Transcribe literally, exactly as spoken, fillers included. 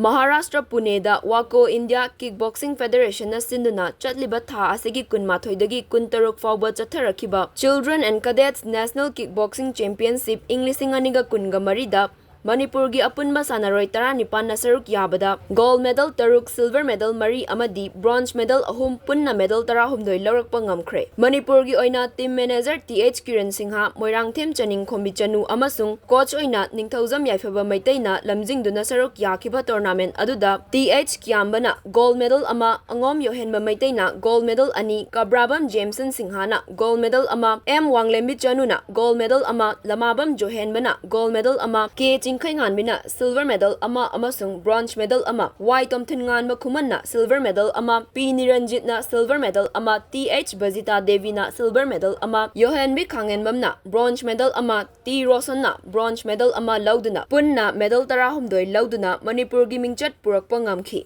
Maharashtra ꯄꯨꯅꯦꯗ WACO, India Kick Boxing Federation ꯅ ꯁꯤꯟꯗꯨꯅ ꯆꯠꯂꯤꯕ ꯊꯥ ꯑꯁꯤꯒꯤ ꯀꯨꯟꯃꯥꯊꯣꯏꯗꯒꯤ ꯀꯨꯟꯇꯔꯨꯛ ꯐꯥꯎꯕ ꯆꯠꯊꯔꯛꯈꯤꯕ Children and Cadets National Kick Boxing Championship ꯏꯪ ꯂꯤꯁꯤꯡ ꯑꯅꯤꯒ ꯀꯨꯟꯒ ꯃꯔꯤꯗ ꯃꯅꯤꯄꯨꯔꯒꯤ ꯑꯄꯨꯟꯕ ꯁꯥꯟꯅꯔꯣꯏ ꯇꯔꯥꯅꯤꯄꯥꯟꯅ ꯁꯔꯨꯛ ꯌꯥꯕꯗ gold medal ꯇꯔꯨꯛ, silver medal ꯃꯔꯤ ꯑꯃꯗꯤ bronze medal ꯑꯍꯨꯝ, ꯄꯨꯟꯅ medal ꯇꯔꯥꯍꯨꯝꯗꯣꯏ ꯂꯧꯔꯛꯄ ꯉꯝꯈ꯭ꯔꯦ꯫ ꯃꯅꯤꯄꯨꯔꯒꯤ ꯑꯣꯏꯅ team manager T H Kiran Singh, Moirangthem Chaningkhombi Chanu ꯑꯃꯁꯨꯡ coach ꯑꯣꯏꯅ ꯅꯤꯡꯊꯧꯖꯝ ꯌꯥꯏꯐꯕ ꯃꯩꯇꯩꯅ ꯂꯝꯖꯤꯡꯗꯨꯅ ꯁꯔꯨꯛ ꯌꯥꯈꯤꯕ tournament ꯑꯗꯨꯗ ꯇꯤ ꯑꯩꯆ ꯀꯤꯌꯥꯝꯕꯅ gold medal ꯑꯃ, ꯑꯉꯣꯝ ꯌꯣꯍꯦꯟꯕ ꯃꯩꯇꯩꯅ gold medal ꯑꯅꯤ, ꯀꯕ꯭ꯔꯥꯕꯝ ꯖꯦꯝꯁꯟ ꯁꯤꯡꯍꯅ gold medal ꯑꯃ, ꯑꯦꯝ ꯋꯥꯡꯂꯦꯝꯕꯤ ꯆꯅꯨꯅ gold medal ꯑꯃ, ꯂꯃꯥꯕꯝ ꯖꯣꯍꯦꯟꯕꯅ gold medal ꯑꯃ, ꯀꯦ ꯆꯤꯡꯈꯩꯉꯥꯟꯕꯤꯅ silver medal ꯑꯃ ꯑꯃꯁꯨꯡ bronze medal ꯑꯃ, ꯋꯥꯏ ꯇꯣꯝꯊꯤꯟꯉꯥꯟꯕ ꯈꯨꯃꯟꯅ silver medal ꯑꯃ, ꯄꯤ ꯅꯤꯔꯟꯖꯤꯠꯅ silver medal ꯑꯃ, ꯇꯤ ꯑꯩꯆ ꯕꯖꯤꯇꯥ ꯗꯦꯕꯤꯅ silver medal ꯑꯃ, ꯌꯣꯍꯦꯟꯕꯤ ꯈꯥꯡꯉꯦꯟꯕꯝꯅ bronze medal ꯑꯃ, ꯇꯤ ꯔꯣꯁꯟꯅ bronze medal ꯑꯃ ꯂꯧꯗꯨꯅ ꯄꯨꯟꯅ medal ꯇꯔꯥꯍꯨꯝꯗꯣꯏ ꯂꯧꯗꯨꯅ ꯃꯅꯤꯄꯨꯔꯒꯤ ꯃꯤꯡꯆꯠ ꯄꯨꯔꯛꯄ ꯉꯝꯈꯤ꯫